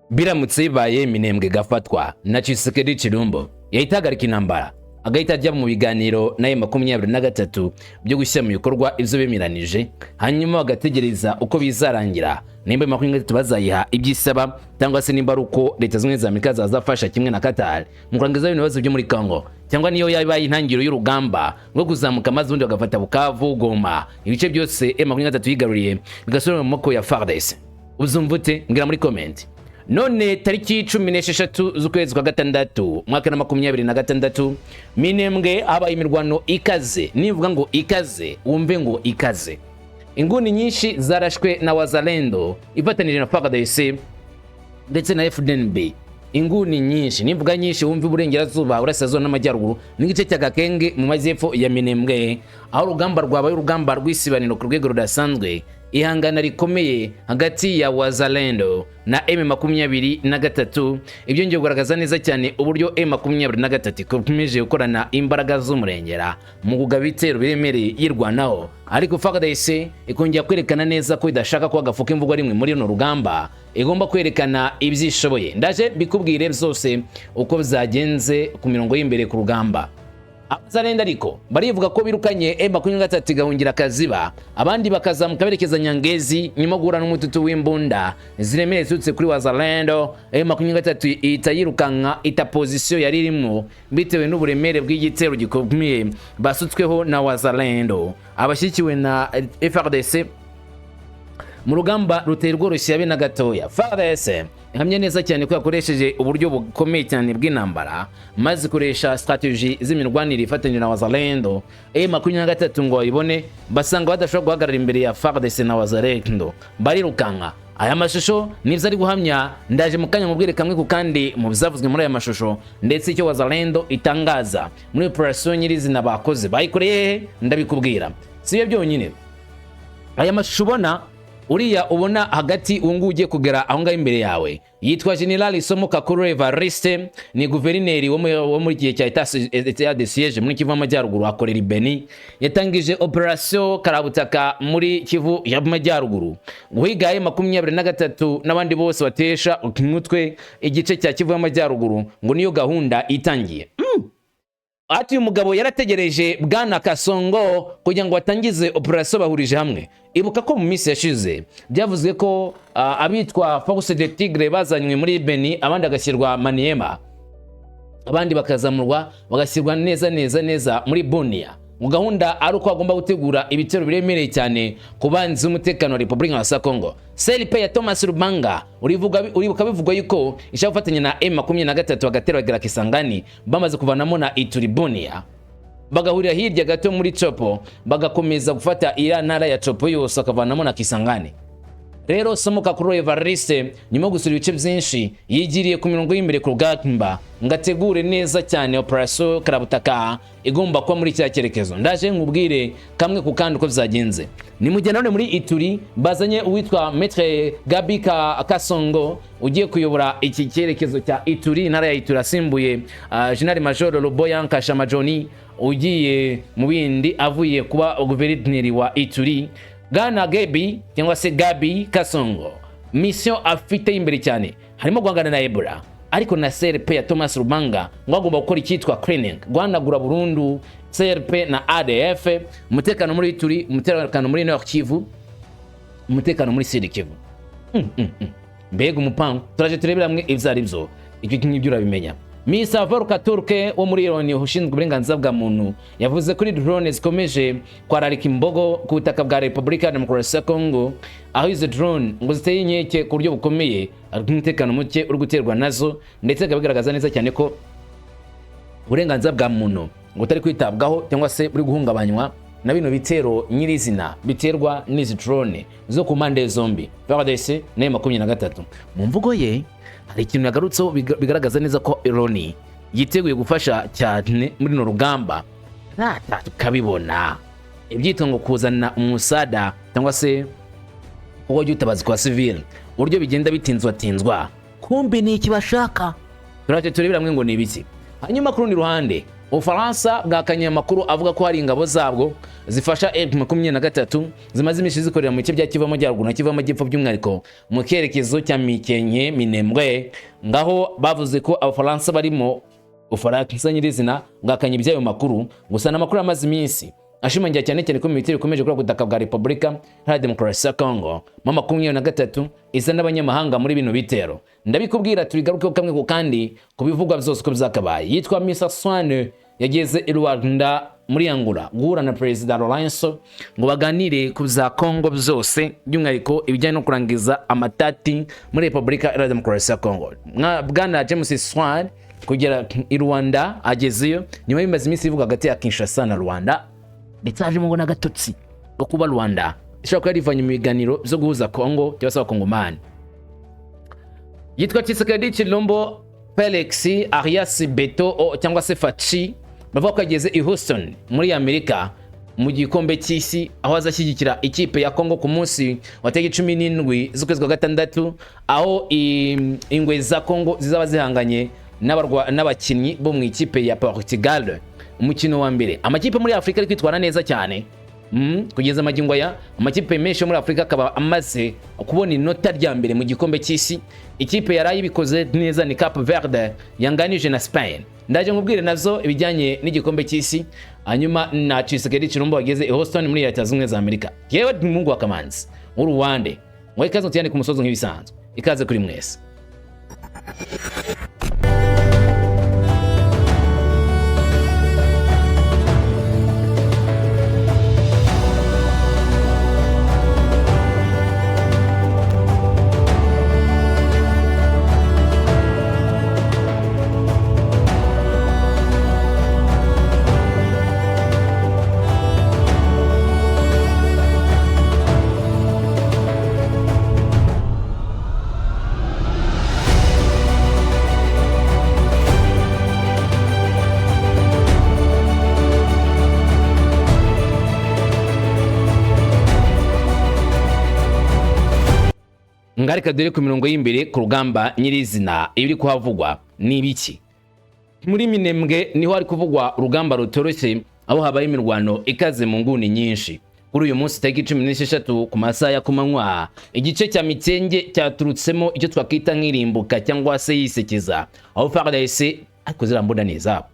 Biramutse bibaye, Minembwe gafatwa na Tshisekedi Tshilombo, yahita ahagarika intambara, agahita ajya mu biganiro na M23 byo gushyira mu bikorwa ibyo bemeranije, hanyuma bagategereza uko bizarangira, nimba M23 bazayiha ibyo isaba, cyangwa se nimba ari uko Leta Zunze Ubumwe za Amerika zazafasha kimwe na Qatar mu kurangiza bino bibazo byo muri Congo, cyangwa niyo yabaye intangiriro y'urugamba rwo kuzamuka, maze ubundi bagafata Bukavu, Goma, ibice byose M23 yigaruriye bigasubira mu maboko ya FARDC. Uzumva ute? Mbwira muri comment. None tariki 16 z'ukwezi kwa gatandatu, mwaka na 26, Minembwe habaye imirwano ikaze. Nivuga ngo ikaze, wumve ngo ikaze. Inguni nyinshi zarashwe na Wazalendo ifatanije na FARDC ndetse na FDNB. Inguni nyinshi, nivuga nyinshi wumve uburengerazuba, uburasirazuba n'amajyaruguru, n'igice cya Gakenge mu majyepfo ya Minembwe, aho urugamba rwabaye urugamba rw'isibaniro ku rwego rudasanzwe, ihangana rikomeye hagati ya Wazalendo na M23. Ibyo ngiye kugaragaza neza cyane uburyo M23 ikomeje gukorana imbaraga z'umurengera mu kugaba ibitero biremereye yirwanaho, ariko FARDC ikongera kwerekana neza ko idashaka ko agafuka imvugo rimwe muri runo rugamba, igomba kwerekana ibyishoboye. Ndaje mbikubwire byose uko byagenze ku mirongo y'imbere ku rugamba. Abazalendo ariko barivuga ko birukanye M23 igahungira Kaziba, abandi bakazamuka berekeza Nyangezi, nyuma yo guhura n'umututu w'imbunda ziremereye ziturutse kuri Wazalendo. M23 ihita yirukanka, ita position yari irimo bitewe n'uburemere bw'igitero gikomeye basutsweho na Wazalendo abashyigikiwe na FARDC mu rugamba rutari rworoshye habe na gatoya. FARDC ihamya neza cyane ko yakoresheje uburyo bukomeye cyane bw'intambara, maze ikoresha strategy z'imirwanire ifatanyije na Wazalendo. M23 ngo bayibone, basanga badashobora guhagarara imbere ya FARDC na Wazalendo, barirukanka. Aya mashusho nibyo ari guhamya. Ndaje mu kanya mubwire kamwe ku kandi mu byavuzwe muri aya mashusho, ndetse icyo Wazalendo itangaza muri operation nyirizina bakoze, bayikoreye hehe, ndabikubwira. Si ibyo byonyine, aya mashusho ubona, uriya ubona hagati, ubu ngubu ugiye kugera aho ngaho imbere yawe, yitwa General Somo Kakuru Evariste, ni guverineri wo muri gihe cya état de siège muri Kivu y'Amajyaruguru, akorera i Beni. Yatangije operation karabutaka muri Kivu y'Amajyaruguru guhiga M23 n'abandi bose batesha umutwe igice cya Kivu y'Amajyaruguru, ngo niyo gahunda itangiye. Ati uyu mugabo yarategereje Bwana Kasongo kugira ngo batangize operation bahurije hamwe. Ibuka ko mu minsi yashize byavuzwe ko abitwa Force de Tigre bazanywe muri Beni, abandi bagashyirwa Maniema, abandi bakazamurwa bagashyirwa neza neza neza muri Bunia, mu gahunda ari uko bagomba gutegura ibitero biremereye cyane ku banzi b'umutekano wa Repubulika ya Congo. CRP ya Thomas Lubanga, uribuka bivugwa yuko ishaka gufatanya na M23, bagatera bagera Kisangani, bamaze kuvanamo na Ituri, Bunia, bagahurira hirya gato muri Tshopo, bagakomeza gufata iriya ntara ya Tshopo yose, bakavanamo na Kisangani. Rero Somo Kakuru Evariste, nyuma yo gusura ibice byinshi, yigiriye ku mirongo y'imbere ku rugamba ngo ategure neza cyane operation karabutaka igomba kuba muri cya cyerekezo. Ndaje nkubwire kamwe ku kandi uko byagenze. Ni mu gihe nanone muri Ituri bazanye uwitwa Maître Gabi Kasongo ugiye kuyobora iki cyerekezo cya Ituri, intara ya Ituri, asimbuye General Major Luboya Nkashama ugiye mu bindi, avuye kuba guverineri wa Ituri. Bwana Gabi cyangwa se Gabi Kasongo, mission afite imbere cyane harimo guhangana na Ebola, ariko na CRP ya Thomas Lubanga, ngo agomba gukora icyitwa cleaning, guhanagura burundu CRP na ADF, umutekano muri Ituri, umutekano muri Nord Kivu, umutekano muri Sud Kivu. Mbega umupango! Turaje turebera hamwe ibyo ari byo, ibyo ngibyo urabimenya. Mr Volker Turk wo muri Loni ushinzwe uburenganzira bwa muntu yavuze kuri drone zikomeje kwararika imbogo ku butaka bwa Repubulika ya Demokarasi ya Congo, aho izo drone ngo ziteye inkeke ku buryo bukomeye bw'umutekano muke uri guterwa nazo, ndetse bikaba bigaragaza neza cyane ko uburenganzira bwa muntu ngo butari kwitabwaho cyangwa se buri guhungabanywa na bino bitero nyirizina biterwa n'izi drone zo ku mpande zombi, FARDC na M23. Mu mvugo ye hari ikintu yagarutseho bigaragaza neza ko Loni yiteguye gufasha cyane muri runo rugamba. Rata tukabibona ibyitwa ngo kuzana umusada cyangwa se uwo ubutabazi kwa civil, uburyo bigenda bitinzwa tinzwa, kumbe ni iki bashaka? Turaje turebera hamwe ngo ni ibiki. Hanyuma ku rundi ruhande, Ubufaransa bwakanye amakuru avuga ko hari ingabo zabwo zifasha M23 zimaze iminsi zikorera mu bice bya Kivu Amajyaruguru na Kivu Amajyepfo, by'umwihariko mu cyerekezo cya Mikenke Minembwe. Ngaho bavuze ko Abafaransa barimo. Ubufaransa nyirizina bwakanye iby'ayo makuru, gusa n'amakuru amaze iminsi ashimangira cyane cyane ko imibitero ikomeje kuri ubutaka bwa Repubulika Iharanira Demokarasi ya Congo. M23 isa n'abanyamahanga muri bino bitero. Ndabikubwira, tubigarukeho kamwe ku kandi ku bivugwa byose uko byakabaye. Yitwa Mr Swane, yageze i Rwanda muri Angola guhura na Perezida Lourenço ngo baganire ku bya Congo byose, by'umwihariko ibijyanye no kurangiza amatati muri Repubulika Iharanira Demokarasi ya Congo. Bwana James Swan kugera i Rwanda, agezeyo nyuma y'imaze iminsi ivuga hagati ya Kinshasa na Rwanda, ndetse hajemo ngo n'agatotsi ko kuba Rwanda ishobora kuba yarivanye mu biganiro byo guhuza Congo cyangwa se Abakongomani. Yitwa Tshisekedi Chilombo Felix alias Beto cyangwa se Faci, bavuga ko yageze i Houston muri Amerika mu gikombe cy'isi, aho azashyigikira ikipe ya Congo ku munsi wa tariki 17 z'ukwezi kwa gatandatu, aho ingwe za Congo zizaba zihanganye n'abakinnyi bo mu ikipe ya Portugal, umukino wa mbere. Amakipe muri Afurika ari kwitwara neza cyane. Kugeza amagingo aya, amakipe menshi yo muri Afurika akaba amaze kubona inota rya mbere mu gikombe cy'isi. Ikipe yaraye ibikoze neza ni Cape Verde yanganije na Spain. Ndaje nkubwire nazo ibijyanye n'igikombe cy'isi, hanyuma na Tshisekedi Chilombo wageze i Houston muri Leta Zunze Ubumwe za Amerika. Yewe, Mungu wa Kamanzi w'Uruwande ngo ikaze mutiyane ku musozi nk'ibisanzwe. Ikaze kuri mwese. Ngarika dore ku mirongo y'imbere ku rugamba nyirizina, ibiri kuhavugwa ni ibiki? Muri Minembwe niho hari kuvugwa urugamba rutoroshye, aho habaye imirwano ikaze mu nguni nyinshi kuri uyu munsi tariki 16 ku masaha ya kumanywa. Igice cya Mikenge cyaturutsemo icyo twakwita nk'irimbuka cyangwa se yisekeza, aho FARDC, ariko ziriya mbunda ni izabo,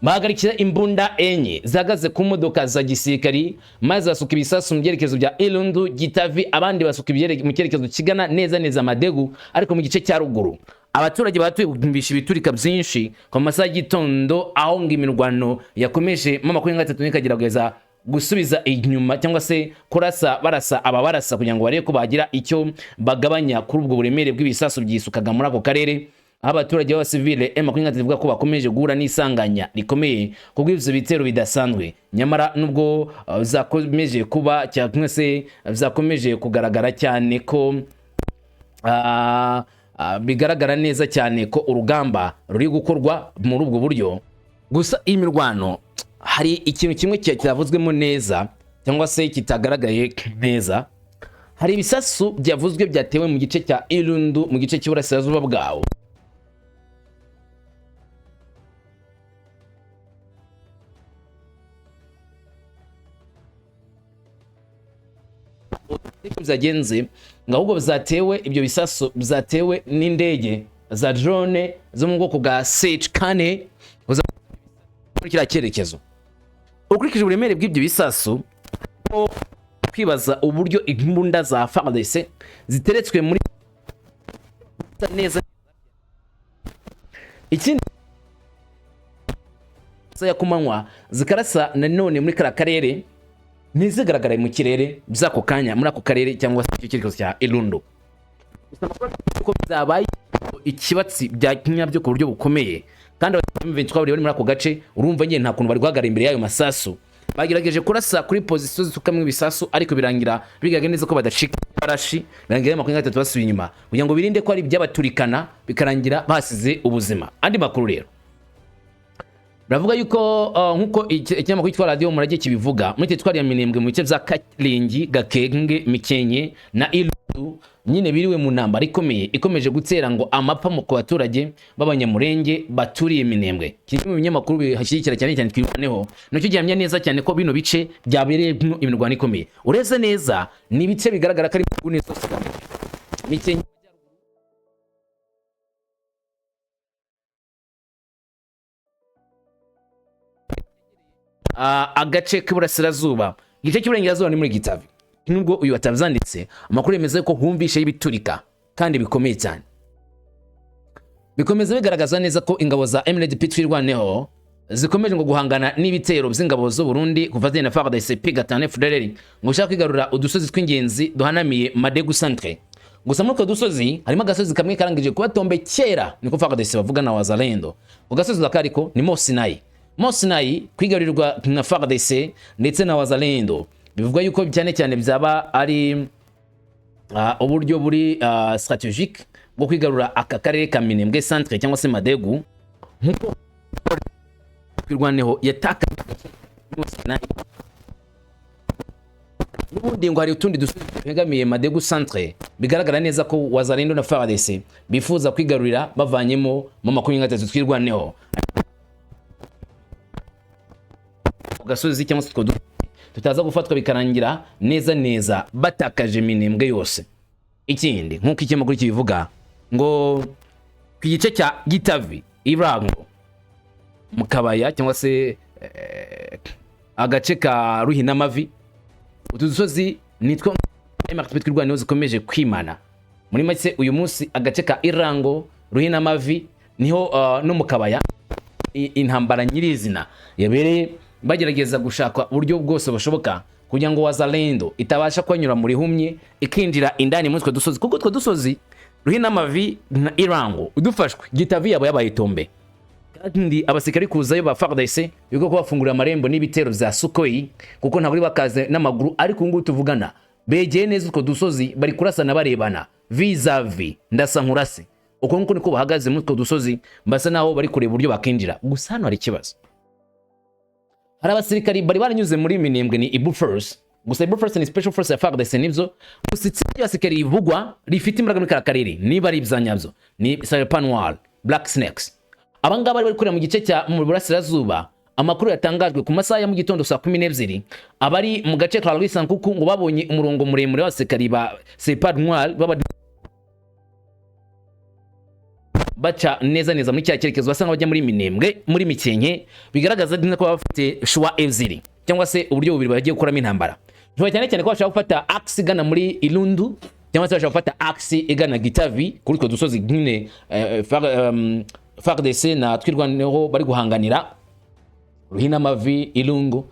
bahagarikira imbunda enye zihagaze ku modoka za gisirikari, maze basuka ibisasu mu byerekezo bya Irundu Gitavi, abandi basuka mu cyerekezo kigana neza neza Madegu, ariko mu gice cya ruguru. Abaturage batuye bumvisha ibiturika byinshi ku masaha y'igitondo, aho ngo imirwano yakomeje M23 ikagerageza gusubiza inyuma cyangwa se kurasa, barasa ababarasa kugira ngo barebe ko bagira icyo bagabanya kuri ubwo buremere bw'ibisasu byisukaga muri ako karere, aho abaturage b'abasivile M23 ivuga ko bakomeje guhura n'isanganya rikomeye kubw'ivyo bitero bidasanzwe. Nyamara nubwo zakomeje kuba cyangwa se zakomeje kugaragara cyane ko bigaragara neza cyane ko urugamba ruri gukorwa muri ubwo buryo, gusa iyi mirwano hari ikintu kimwe cyavuzwemo neza cyangwa se kitagaragaye neza. Hari ibisasu byavuzwe byatewe mu gice cya Irundu, mu gice cy'iburasirazuba bwawo. Byagenze ngo ahubwo byatewe, ibyo bisasu byatewe n'indege za drone zo mu bwoko bwa CH-4 muri kiriya cyerekezo. Ukurikije uburemere bw'ibyo bisasu, kwibaza uburyo imbunda za FARDC ziteretswe muri neza. Ikindi, ya kumanywa zikarasa nanone muri kariya karere, ntizigaragare mu kirere by'ako kanya muri ako karere cyangwa se icyo cyerekezo cya Irundu. Gusa amakuru ko byabaye ikibatsi bya nyabyo ku buryo bukomeye, kandi abaturage bari muri ako gace, urumva nyine nta kuntu bari guhagarara imbere y'ayo masasu. Bagerageje kurasa kuri position zisukamwe ibisasu, ariko birangira bigaragara neza ko badacika barashi, birangira 23 basubiye inyuma kugira ngo birinde ko ari ibyabaturikana, bikarangira basize ubuzima. Andi makuru rero baravuga yuko nkuko ikinyamakuru cyitwa Radiyo Umurage kibivuga, muri teritwari ya Minembwe, mu bice bya Karingi, Gakenge, Mikenke na Irundu. 23 nyine biriwe mu ntambara ikomeye ikomeje gutera ngo amapfa mu ku baturage b'Abanyamurenge baturiye Minembwe. Kimwe mu binyamakuru bihashyigikira cyane cyane Twirwaneho nacyo gihamya neza cyane ko bino bice byabereyemo imirwano ikomeye. Ureze neza, ni ibice bigaragara ko ari mu nguni zose za Mikenke. Agace k'iburasirazuba, igice cy'uburengerazuba ni muri Gitavi. Nubwo uyu atabyanditse, amakuru yemeza ko humvishe y'ibiturika kandi bikomeye cyane. Bikomeza bigaragaza neza ko ingabo za MRDP Twirwaneho zikomeje ngo guhangana n'ibitero by'ingabo z'u Burundi ku bufatanye na FARDC P5 FDLR, ngo ushaka kwigarura udusozi tw'ingenzi duhanamiye Madegu Centre. Gusa muri utwo dusozi harimo agasozi kamwe karangije kuba tombe kera, niko FARDC bavuga na Wazalendo. Ku gasozi kariko ni Mont Sinai. Mont Sinai kwigarurirwa na FARDC ndetse na Wazalendo bivugwa yuko cyane cyane byaba ari uburyo buri stratégique bwo kwigarura aka karere ka Minembwe Centre cyangwa se Madegu, nkuko Twirwaneho yatakaje Mont Sinai. N'ubundi ngo hari utundi dusozi twegamiye Madegu Centre bigaragara neza ko Wazalendo na FARDC bifuza kwigarurira bavanyemo mu 23 Twirwaneho. Ku gasozi cyangwa se utwo dusozi tutaza gufatwa bikarangira neza neza batakaje Minembwe yose. Ikindi, nk'uko ikinyamakuru kibivuga, ngo ku gice cya Gitavi, Irango, mu Kabaya cyangwa se agace ka Ruhinamavi, utu dusozi nitwo MRP Twirwaneho zikomeje kwimana. Muri make, uyu munsi agace ka Irango, Ruhinamavi niho no mu Kabaya intambara nyirizina yabereye, bagerageza gushaka uburyo bwose bushoboka kugira ngo Wazalendo itabasha kunyura muri humye ikinjira indani muri utwo dusozi, kuko utwo dusozi Ruhinamavi na Irango udufashwe, Gitavi yaba yabaye itombe. Kandi abasirikari kuzayo ba FARDC bigo kubafungurira amarembo n'ibitero bya Sukhoi, kuko ntabwo bari bakaze n'amaguru. Ariko ubu ngubu tuvugana begeye neza utwo dusozi, bari kurasana barebana vis-a-vis, ndasa nkurase. Uko nguko niko bahagaze muri utwo dusozi, basa naho bari kureba uburyo bakinjira. Gusa hano hari ikibazo: hari abasirikari bari baranyuze muri Minembwe, ni Ibu Force. Gusa Ibu Force ni special force ya FARDC, nibyo. Gusa itsinda ry'abasirikari rivugwa rifite imbaraga muri kariya karere, niba ari ibya nyabyo, ni Serpent Noir, Black Snakes. Aba ngaba bari gukorera mu gice cya mu burasirazuba. Amakuru yatangajwe ku masaha ya mu gitondo saa 12, abari mu gace ka Rwisankuku ngo babonye umurongo muremure w'abasirikari ba Serpent Noir baba baca neza neza muri cya cyerekezo, basa nk'abajya muri Minembwe, muri Mikenke. Bigaragaza neza ko baba bafite choix ebyiri cyangwa se uburyo bubiri bagiye gukoramo intambara. Vuba cyane cyane ko bashaka gufata axe igana muri Irundu cyangwa se bashaka gufata axe igana Gitavi, kuri utwo dusozi nyine FARDC na Twirwaneho bari guhanganira, Ruhinamavi, Irungu,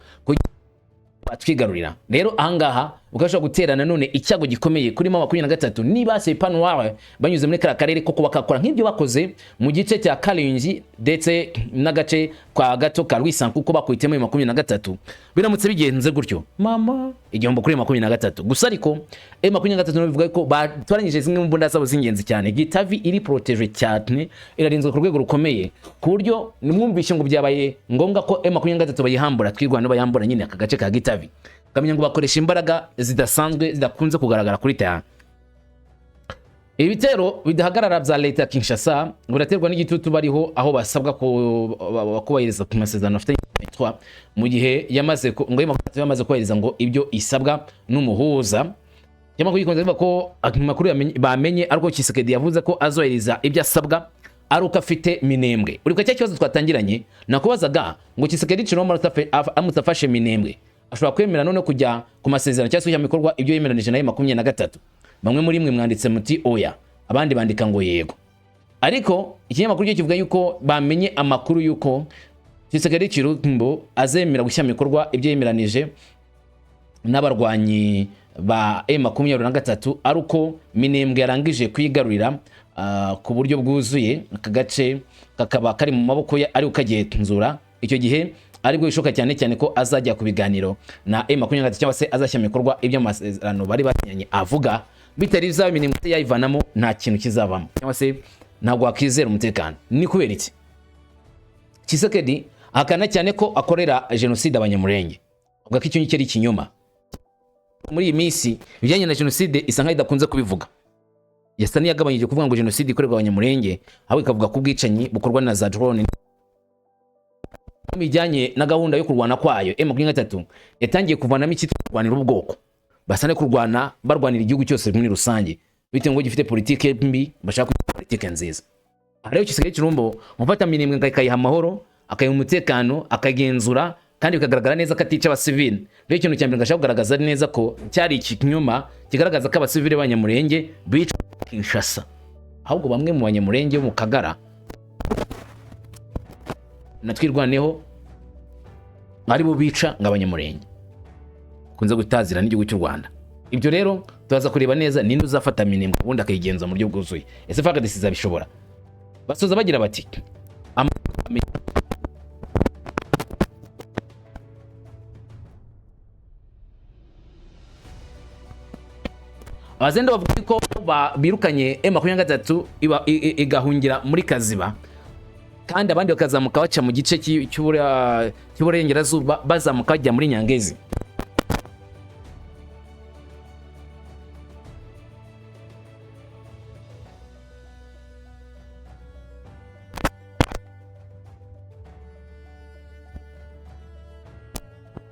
batwigarurira. Rero ahangaha ukashobora gutera nanone icyago gikomeye kuri ma 23 niba Serpent Noir banyuze muri kariya karere koko bakakora nk'ibyo bakoze mu gice cya Karingi ndetse n'agace kwa gato ka Rwisankuku, kuko bakubitemo 23. Biramutse bigenze gutyo, mama, igihombo kuri 23. Gusa ariko M23 bivuga ko batoranyije zimwe mu mbunda zabo z'ingenzi cyane. Gitavi iri protégé cyane, irarinzwe ku rwego rukomeye, ku buryo nimwumvishe ngo byabaye ngombwa ko M23 bayihambura, Twirwaneho bayihambura nyine aka gace ka Gitavi, ukamenya ngo bakoresha imbaraga zidasanzwe zidakunze kugaragara kuri terrain. Ibitero bidahagarara bya leta ya Kinshasa biraterwa n'igitutu bariho, aho basabwa kubahiriza ku masezerano afite mu gihe yamaze ngo yamaze kubahiriza ngo ibyo isabwa n'umuhuza. Ikinyamakuru gikunze kuvuga ko amakuru bamenye ariko Tshisekedi yavuze ko azohereza ibyo asabwa ari uko afite Minembwe. Uribuka cya kibazo twatangiranye nakubazaga ngo Tshisekedi Tshilombo aramutse afashe Minembwe, ashobora kwemera none kujya ku masezerano cyangwa se gushyira mu bikorwa ibyo yemeranije nayo 23? Bamwe muri mwe mwanditse muti oya, abandi bandika ngo yego. Ariko ikinyamakuru cyo kivuga yuko bamenye amakuru yuko Tshisekedi Tshilombo azemera gushyira mu bikorwa ibyo yemeranije n'abarwanyi ba M23 ari uko Minembwe yarangije kuyigarurira ku buryo bwuzuye, aka gace kakaba kari mu maboko ye ari ukagenzura. Icyo gihe aribwo bishoboka cyane cyane ko azajya ku biganiro na M23 cyangwa se azashyira mu bikorwa ibyo amasezerano bari basinyanye avuga. Bitari bizaba, Minembwe yayivanamo, nta kintu kizavamo cyangwa se ntabwo wakizera umutekano. Ni kubera iki? Tshisekedi ahakana cyane ko akorera jenoside Abanyamurenge, avuga ko icyo ngicyo ari ikinyoma. Muri iyi minsi ibijyanye na jenoside isa nkaho idakunze kubivuga, yasa n'iyagabanyije kuvuga ngo jenoside ikorerwa Abanyamurenge, ahubwo ikavuga ku bwicanyi bukorwa na za drone. Bijyanye na gahunda yo kurwana kwayo, M23 yatangiye kuvanamo icyitwa kurwanira ubwoko, basa no kurwana barwanira igihugu cyose muri rusange, bitewe ngo gifite politike mbi, bashaka kugira politike nziza. Aha rero Tshisekedi Tshilombo mufata Minembwe akayiha amahoro, akayiha umutekano, akagenzura kandi bikagaragara neza ko atica abasivili. Rero ikintu cya mbere ngashaka kugaragaza neza ko cyari ikinyoma kigaragaza ko abasivili b'Abanyamurenge bicwa Kinshasa, ahubwo bamwe mu Banyamurenge bo mu Kagara na Twirwaneho ari bo bica ngo Abanyamurenge kunze gutazira n'igihugu cy'u Rwanda. Ibyo rero turaza kureba neza ninde uzafata Minembwe ubundi akayigenza mu buryo bwuzuye. Ese FARDC izabishobora? Basoza bagira bati Abazendo bavuga ko birukanye M23 igahungira muri Kaziba, kandi abandi bakazamuka baca mu gice cy'uburengerazuba, bazamuka bajya muri Nyangezi.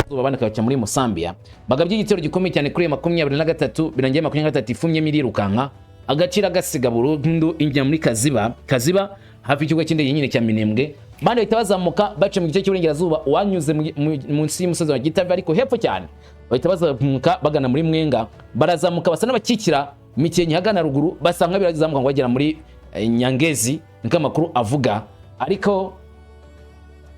Abandi bakabaca muri Musambia, bagabye igitero gikomeye cyane kuri 23, birangiye 23 ifumyemo irirukanka, agaciro agasiga burundu, injya muri Kaziba. Kaziba hafi y'ikibuga cy'indege nyine cya Minembwe. Abandi bahita bazamuka baca mu gice cy'uburengerazuba, wanyuze munsi y'umusozi wa Gitave ariko hepfo cyane, bahita bazamuka bagana muri Mwenga, barazamuka basa n'abakikira Mikenke hagana ruguru, basa nk'abirazamuka ngo bagera muri Nyangezi, niko amakuru avuga. Ariko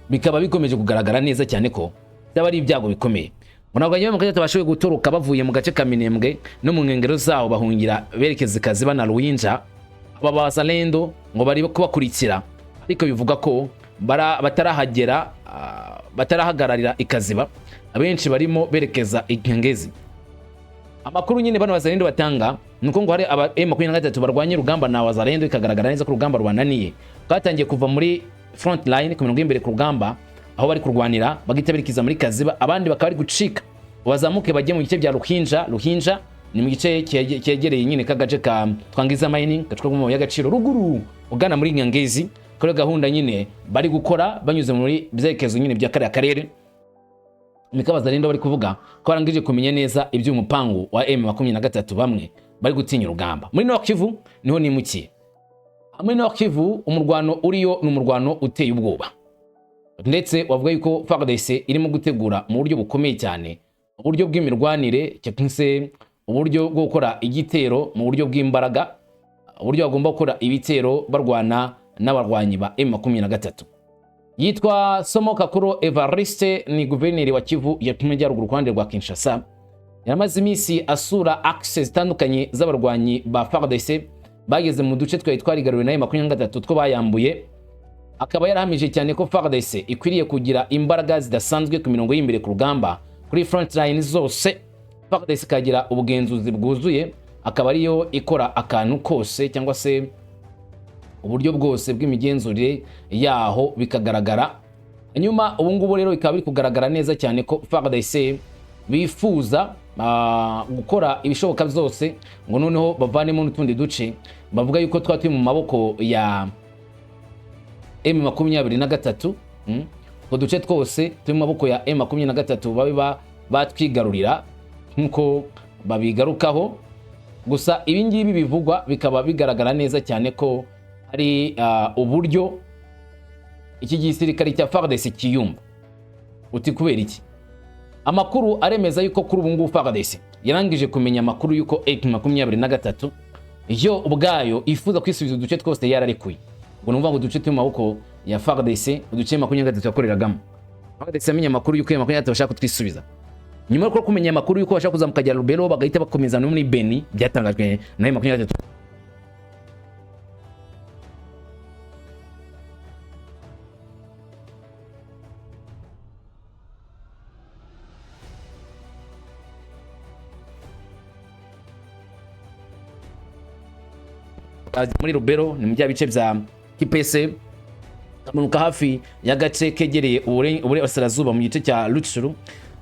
bikaba bikomeje kugaragara neza cyane ko byaba ari ibyago bikomeye. Ngo ntabwo abanyamurenge batabashije gutoroka bavuye mu gace ka Minembwe no mu nkengero zaho, bahungira berekeza Kaziba na Ruwinja. Aba Bazalendo ngo bari kubakurikira, ariko bivuga ko batarahagera, batarahagararira ikaziba, abenshi barimo berekeza Inyangezi. Amakuru nyine bano Bazalendo batanga nuko ngo hari aba M23 barwanye urugamba na Wazalendo, ikagaragara neza ko urugamba rubananiye, bwatangiye kuva muri front line ku mirongo y'imbere ku rugamba aho bari kurwanira, bagahita berekeza muri Kaziba, abandi bakaba bari gucika bazamuke bajye mu gice bya Ruhinja. Ruhinja ni mu gice cyegereye nyine k'agace ka Twangiza Mining, gacukurwamo amabuye y'agaciro ruguru ugana muri Nyangezi, kuri gahunda nyine bari gukora banyuze muri byerekezo nyine bya kariya karere. Niko Abazalendo bari kuvuga ko barangije kumenya neza iby'umupangu wa M23, bamwe bari gutinya urugamba. Muri Nord Kivu niho nimukiye. Muri Nord Kivu umurwano uriyo ni umurwano uteye ubwoba, ndetse wavuga yuko FARDC irimo gutegura mu buryo bukomeye cyane uburyo bw'imirwanire, cyangwa se uburyo bwo gukora igitero mu buryo bw'imbaraga, uburyo bagomba gukora ibitero barwana n'abarwanyi ba M23. Yitwa Somo Kakuro Evariste, ni guverineri wa Kivu ya Majyaruguru ku ruhande rwa Kinshasa. Yaramaze iminsi asura axe zitandukanye z'abarwanyi ba FARDC bageze mu duce twari twarigaruriwe na M23 two bayambuye. Akaba yarahamije cyane ko FARDC ikwiriye kugira imbaraga zidasanzwe ku mirongo y'imbere ku rugamba, kuri front line zose, FARDC ikagira ubugenzuzi bwuzuye, akaba ariyo ikora akantu kose cyangwa se uburyo bwose bw'imigenzurire yaho bikagaragara. Hanyuma ubu ngubu rero bikaba biri kugaragara neza cyane ko FARDC bifuza gukora ibishoboka byose ngo noneho bavanemo n'utundi duce bavuga yuko twa turi mu maboko ya M23. Utwo duce twose turi mu maboko ya M23 babe batwigarurira nk'uko babigarukaho. Gusa ibi ngibi bivugwa bikaba bigaragara neza cyane ko hari uburyo iki gisirikare cya FARDC kiyumva. Uti kubera iki? Amakuru aremeza yuko kuri ubu ngubu FARDC yarangije kumenya amakuru yuko M23 yo ubwayo ifuza kwisubiza uduce twose yararekuye. Ngo numva ngo uduce turi mu maboko ya FARDC, uduce 23 yakoreragamo, FARDC yamenye amakuru yuko M23 bashaka kutwisubiza. Nyuma yo kumenya amakuru yuko bashaka kuzamuka kajya Lubero, bagahita bakomeza no muri Beni, byatangajwe na M23. Muri Rubero ni mu bya bice bya Kipese, kamanuka hafi y'agace kegereye uburasirazuba mu gice cya Rutshuru.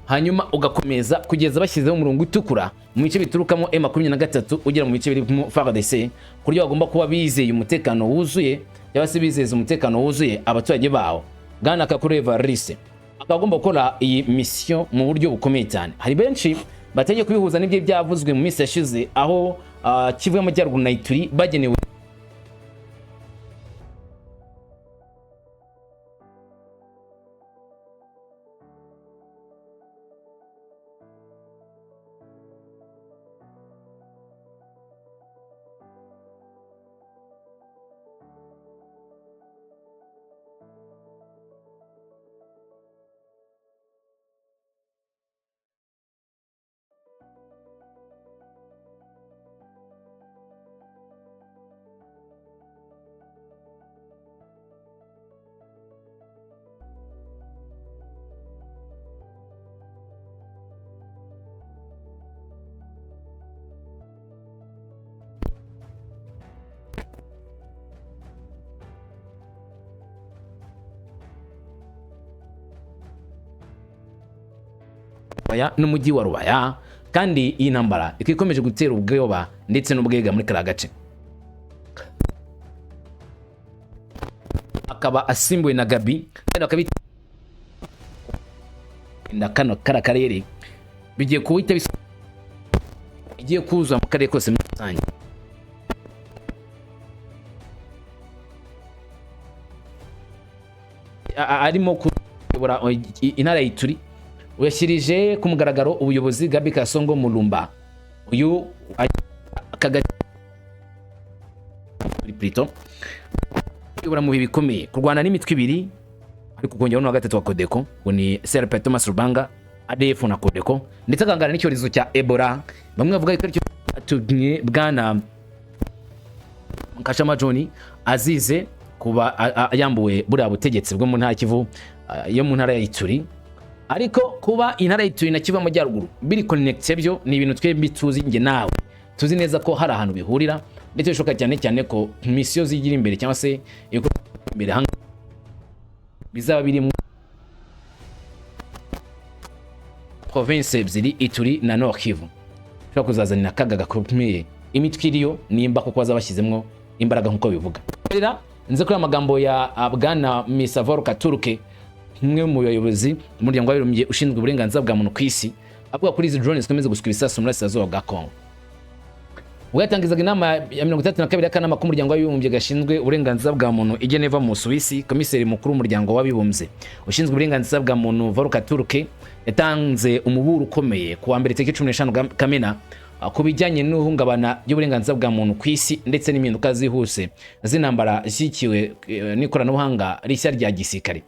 Hanyuma ugakomeza kugeza bashyizeho umurongo utukura mu bice biturukamo M23 ugera mu bice birimo FARDC, ku buryo bagomba kuba bizeye umutekano wuzuye, cyangwa se bizeza umutekano wuzuye abaturage bawo. Bwana Kakule Evariste akaba agomba gukora iyi mission mu buryo bukomeye cyane. Hari benshi batangiye kubihuza n'ibyo byavuzwe mu minsi yashize, aho Kivu y'Amajyaruguru na Ituri bagenewe Rubaya n'umujyi wa Rubaya. Kandi iyi ntambara ikaba ikomeje gutera ubwoba ndetse n'ubwega muri kariya gace. Akaba asimbuwe na Gabi, kandi bakaba kano kara karere bigiye kuhita igiye kuza mu karere kose muri rusange. Arimo kuyobora intara ya Ituri, uyashyirije ku mugaragaro ubuyobozi Gabi Kasongo Mulumba. Uyu aka plutôt kuyobora mu bihe bikomeye, kurwana n'imitwe ibiri, ariko kongeraho n'uwa gatatu wa Codeco, ngo ni CRP Thomas Lubanga, ADF na Codeco, ndetse agahangana n'icyorezo cya Ebola. Bamwe bavuga ko aricyo cyatumye bwana Nkashama John azize kuba yambuwe buriya butegetsi bwo mu ntara ya Kivu, yo mu ntara ya Ituri. Ariko kuba intara ya Ituri na Kivu y'Amajyaruguru biri connecté, byo ni ibintu twembi tuzi, njye nawe tuzi neza ko hari ahantu bihurira, ndetse bishoboka cyane cyane ko misiyo zigira imbere cyangwa se ibikorwa imbere hanga bizaba birimo province ebyiri, Ituri na Nord Kivu, bishobora kuzazanira akaga gakomeye imitwe iriyo, nimba koko bazaba bashyizemo imbaraga nk'uko bivuga. Rero nze kuri amagambo ya bwana Mr Volker Turk, umwe mu bayobozi umuryango w'abibumbye ushinzwe uburenganzira bwa muntu ku isi, avuga kuri izi drones zikomeza gusuka ibisasu mu burasirazuba bwa Congo. Ubwo yatangizaga inama ya 32 y'akanama k'umuryango w'abibumbye gashinzwe uburenganzira bwa muntu i Geneva mu Busuwisi, komiseri mukuru w'umuryango w'abibumbye ushinzwe uburenganzira bwa muntu Volker Turk yatanze umuburo ukomeye ku wa mbere tariki 15 Kamena ku bijyanye n'ihungabana ry'uburenganzira bwa muntu ku isi ndetse n'impinduka zihuse z'intambara zishyigikiwe n'ikoranabuhanga rishya rya gisirikare.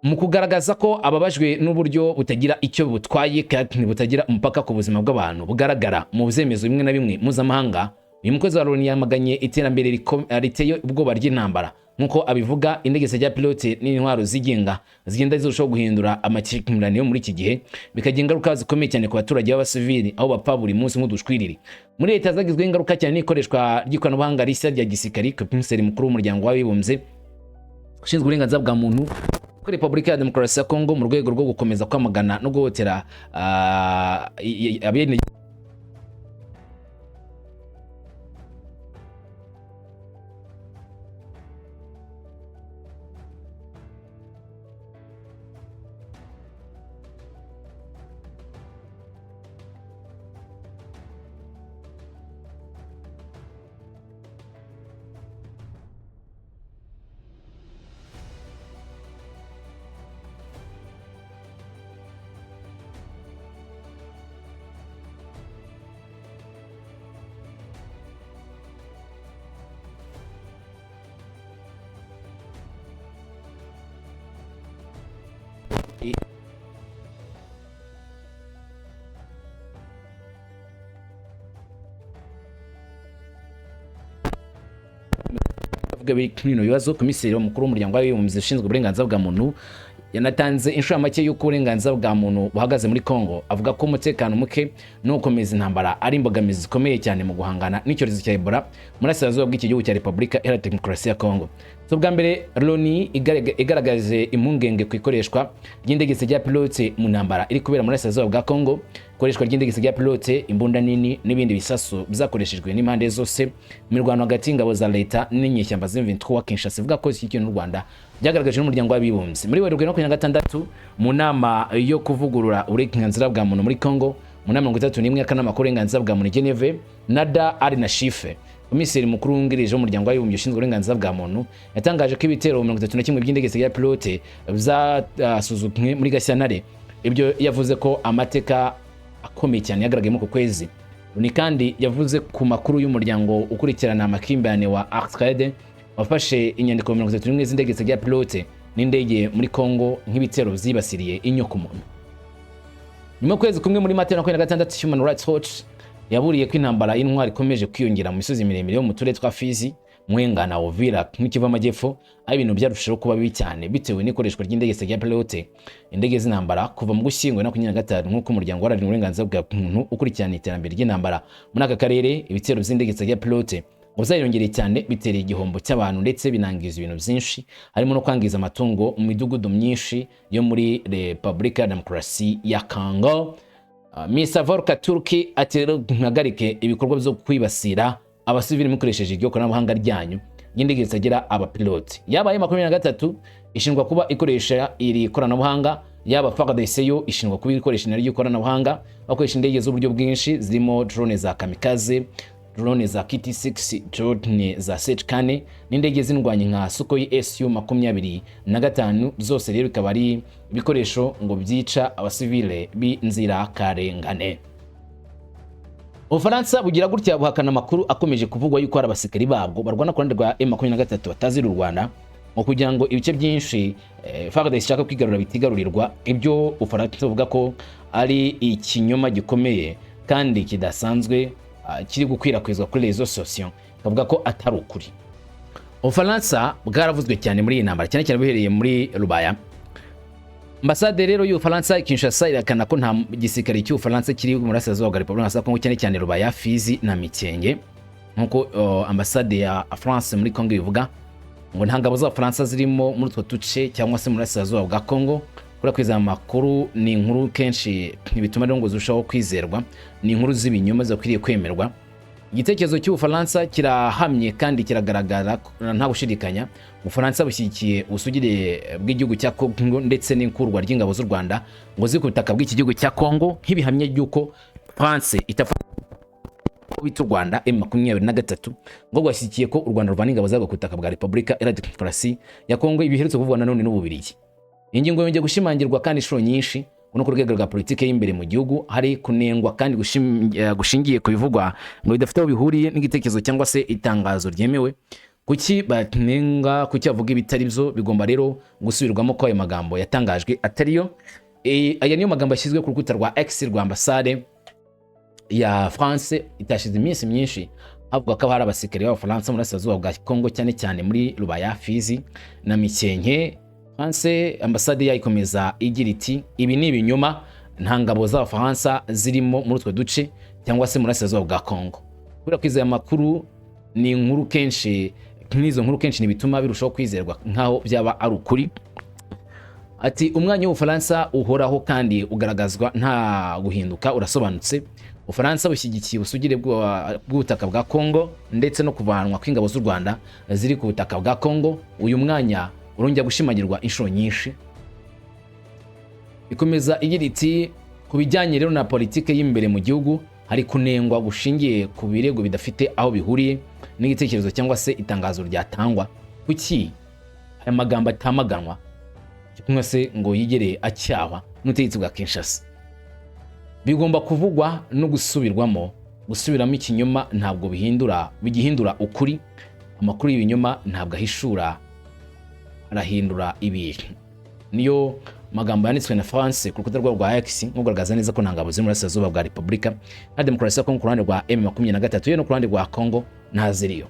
Mu kugaragaza ko ababajwe n'uburyo butagira icyo butwaye kandi butagira umupaka ku buzima bw'abantu bugaragara mu byemezo bimwe na bimwe mpuzamahanga, uyu mukozi wa Loni yamaganye iterambere riteye ubwoba ry'intambara. Nk'uko abivuga, indege zitagira pilote n'intwaro zigenga zigenda zirushaho guhindura amakimbirane yo muri iki gihe, bikagira ingaruka zikomeye cyane ku baturage b'abasivili, aho bapfa buri munsi nk'udushwiriri. Muri leta zagizweho ingaruka cyane n'ikoreshwa ry'ikoranabuhanga rishya rya gisirikari, komiseri mukuru w'umuryango w'abibumbye ushinzwe uburenganzira bwa muntu kuri Repubulika ya Demokarasi ya Kongo, mu rwego rwo gukomeza kwamagana no guhohotera abene avuga biri kuri bino bibazo. Komiseri mukuru w'umuryango w'abibumbye ushinzwe uburenganzira bwa muntu Yanatanze inshamake y'uko uburenganzira bwa muntu buhagaze muri Congo, avuga ko umutekano muke no gukomeza intambara ari imbogamizi zikomeye cyane mu guhangana n'icyorezo cya Ebola muri burasirazuba bw'iki gihugu cya Repubulika Iharanira Demokarasi ya Congo. Si ubwa mbere Loni igaragaje impungenge ku ikoreshwa ry'indege zitagira pilote mu ntambara iri kubera muri burasirazuba bwa Congo. Ikoreshwa ry'indege zitagira pilote, imbunda nini n'ibindi bisasu byakoreshejwe n'impande zose mu mirwano hagati y'ingabo za leta n'inyeshyamba z'M23 Kinshasa ivuga ko zishyigikiwe n'u Rwanda, byagaragajwe n'Umuryango w'Abibumbye muri Werurwe 26 mu nama yo kuvugurura uburenganzira bwa muntu muri Congo. Mu nama 31 y'akanama k'uburenganzira bwa muntu i Geneve, Nada Al-Nashif, komiseri mukuru wungirije w'Umuryango w'Abibumbye ushinzwe uburenganzira bwa muntu, yatangaje ko ibitero 31 by'indege zitagira pilote byasuzumwe muri Gashyantare. Ibyo yavuze ko amateka akomeye cyane yagaragaye muri uku kwezi. Loni kandi yavuze ku makuru y'umuryango ukurikirana amakimbirane wa Artrade, wafashe inyandiko 31 z'indege zitagira pilote n'indege muri Congo nk'ibitero byibasiriye inyoko muntu. Nyuma y'ukwezi kumwe, muri Mata 26, Human Rights Watch yaburiye ko intambara y'intwari ikomeje kwiyongera mu misozi miremire yo mu turere twa Fizi, Mwenga na Uvira mu Kivu Amajyepfo, aho ibintu byarushijeho kuba bibi cyane bitewe n'ikoreshwa ry'indege zitagira pilote, indege z'intambara, kuva mu Gushyingo 25, nk'uko umuryango uharanira uburenganzira bwa muntu ukurikirana iterambere ry'intambara muri aka karere. Ibitero by'indege zitagira pilote ngo byariyongereye cyane, bitera igihombo cy'abantu ndetse binangiza ibintu byinshi, harimo no kwangiza amatungo mu midugudu myinshi yo muri Repubulika ya Demokarasi ya Congo. Mr Volker Turk ati rero muhagarike ibikorwa byo kwibasira abasivili mukoresheje iryo koranabuhanga ryanyu ry'indege zitagira abapilote. Yaba M23 ishinjwa kuba ikoresha iri koranabuhanga, yaba FARDC yo ishinjwa kuba ikoresha naryo koranabuhanga, bakoresha indege z'uburyo bwinshi zirimo drone za kamikaze, drone za KT6, drone za Sech-4 n'indege z'indwanyi nka Sukhoi Su 25. Zose rero bikaba ari ibikoresho ngo byica abasivile b'inzirakarengane. Ubufaransa bugira gutya buhakana amakuru akomeje kuvugwa yuko hari abasirikari babwo barwana ku ruhande rwa M23 batazira u Rwanda, ngo kugira ngo ibice byinshi FARDC ishaka kwigarura bitigarurirwa. Ibyo Ubufaransa buvuga ko ari ikinyoma gikomeye kandi kidasanzwe kiri gukwirakwizwa kuri réseaux sociaux, kavuga ko atari ukuri. Ubufaransa bwaravuzwe cyane muri iyi ntambara, cyane cyane buhereye muri Rubaya. Ambasade rero y'Ubufaransa i Kinshasa irahakana ko nta gisirikare cy'Ubufaransa kiri mu burasirazuba bwa Repubulika ya Kongo, cyane cyane Rubaya, Fizi na Mikenge. Nk'uko ambasade ya France muri Kongo ibivuga, ngo nta ngabo z'Abafaransa zirimo muri utwo duce cyangwa se mu burasirazuba bwa Kongo. Gukwirakwiza amakuru ni inkuru kenshi ntibituma rero ngo zirushaho kwizerwa, ni inkuru z'ibinyoma zidakwiriye kwemerwa. Igitekerezo cy'Ubufaransa kirahamye kandi kiragaragara nta gushidikanya. Ubufaransa bushyigikiye ubusugire bw'igihugu cya Congo ndetse n'ikurwa ry'ingabo z'u Rwanda ngo ziri ku butaka bw'iki gihugu cya Congo, nk'ibihamya by'uko France itafata bita u Rwanda M23, ngo rwashyigikiye ko u Rwanda ruvana ingabo zarwo ku butaka bwa Repubulika Iharanira Demokarasi ya Congo. Ibi biherutse kuvugwa nanone n'Ububiligi. Iyi ngingo yongeye gushimangirwa kandi inshuro nyinshi no ku rwego rwa politiki y'imbere mu gihugu hari kunengwa kandi gushingiye ku bivugwa ngo bidafite aho bihuriye n'igitekerezo cyangwa se itangazo ryemewe. Kuki banenga? Kuki bavuga ibitari byo? Bigomba rero gusubirwamo ko ayo magambo yatangajwe atariyo. Aya niyo magambo yashyizwe ku rukuta rwa X rwa ambasade ya France. Itashize iminsi myinshi havuga ko hari abasirikare b'Abafaransa mu burasirazuba bwa Congo, cyane cyane muri Rubaya, Fizi na Mikenke. France, ambasade yayo ikomeza igira iti: "Ibi ni ibinyoma, nta ngabo z'Abafaransa zirimo muri utwo duce cyangwa se mu burasirazuba bwa Congo." Gukwirakwiza aya makuru ni inkuru kenshi, n'izo nkuru kenshi ntibituma birushaho kwizerwa nk'aho byaba ari ukuri. Ati: "Umwanya w'Ubufaransa uhoraho kandi ugaragazwa nta guhinduka urasobanutse. Ubufaransa bushyigikiye ubusugire bw'ubutaka bwa Congo ndetse no kuvanwa kw'ingabo z'u Rwanda ziri ku butaka bwa Congo. Uyu mwanya urongera gushimangirwa inshuro nyinshi." Ikomeza igira iti: "Ku bijyanye rero na politike y'imbere mu gihugu, hari kunengwa gushingiye ku birego bidafite aho bihuriye n'igitekerezo cyangwa se itangazo ryatangwa. Kuki aya magambo atamaganwa cyangwa se ngo yigere acyahwa n'ubutegetsi bwa Kinshasa? Bigomba kuvugwa no gusubirwamo. Gusubiramo ikinyoma ntabwo bihindura bigihindura ukuri. Amakuru y'ibinyoma ntabwo ahishura, arahindura ibintu." Niyo magambo yanditswe na France ku rukuta rwabo rwa X, nkugaragaza neza ko nta ngabo ziri mu burasirazuba bwa Repubulika na Demokarasi ya Kongo ku ruhande rwa M23, yo no ku ruhande rwa Congo ntaziriyo.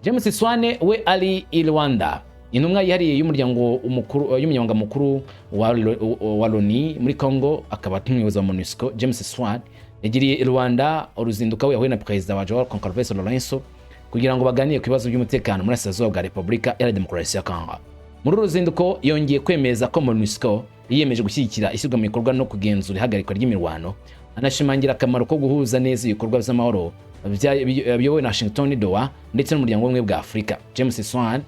James Swan we ari i Rwanda. Intumwa yihariye y'umuryango umukuru, y'umunyamabanga mukuru wa Loni muri Congo, akaba n'umuyobozi wa MONUSCO, James Swan, yagiriye i Rwanda uruzinduko, aho yahuye na perezida wa Joao Goncalves Lourenço kugira ngo baganire ku bibazo by'umutekano muri Burasirazuba bwa Repubulika Iharanira Demokarasi ya Congo. Muri uru ruzinduko yongeye kwemeza ko MONUSCO yiyemeje gushyigikira ishyirwa mu bikorwa no kugenzura ihagarikwa ry'imirwano, anashimangira akamaro ko guhuza neza ibikorwa by'amahoro biyobowe na Washington, Doha ndetse n'umuryango w'ubumwe bwa Afurika. James Swan.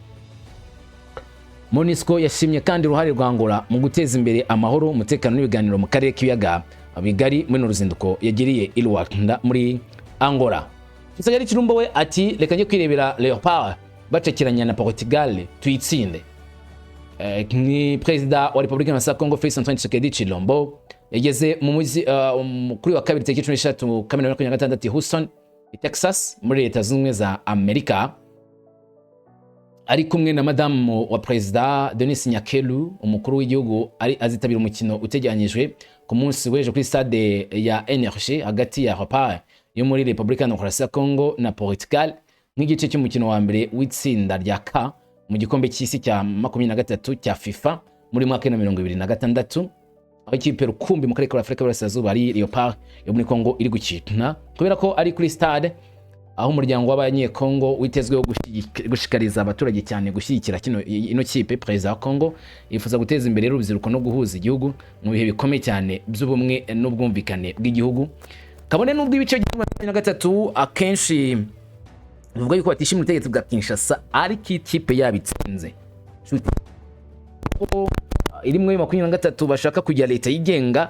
MONUSCO yashimye kandi uruhare rwa Angola mu guteza imbere amahoro, umutekano n'ibiganiro mu karere k'ibiyaga bigari muri uru ruzinduko yagiriye i Luanda muri Angola. Tshisekedi Tshilombo we ati: "Reka njye kwirebera Leopard bacakiranya na Portugal, tuyitsinde." Ni perezida wa Repubulika ya Congo, Felix Antoine Tshisekedi Tshilombo, yageze mu mujyi kuri wa kabiri tariki 13 Kamena 2026 Houston, i Texas, muri Leta Zunze Ubumwe za Amerika, ari kumwe na madamu wa perezida Denis Nyakeru. Umukuru w'igihugu ari azitabira umukino uteganyijwe ku munsi w'ejo kuri stade ya NRG hagati ya Leopard yo muri Repubulika ya Demokarasi ya Congo na Portugal, nk'igice cy'umukino wa mbere w'itsinda rya K mu gikombe cy'isi cya 23 cya FIFA muri mwaka wa 2026, aho ikipe rukumbi mu karere ka Afurika y'Iburasirazuba ari Leopard yo muri Congo iri gukina. Kubera ko ari kuri stade aho umuryango w'abanyekongo witezweho gushishikariza abaturage cyane gushyigikira ino kipe, perezida wa Congo yifuza guteza imbere urubyiruko no guhuza igihugu mu bihe bikomeye cyane by'ubumwe n'ubwumvikane bw'igihugu, kabone n'ubwo ibice bya 23 akenshi bivuga yuko batishimiye ubutegetsi bwa Kinshasa, ariko ikipe yabo itsinze ko iri muri 23 bashaka kugira leta yigenga.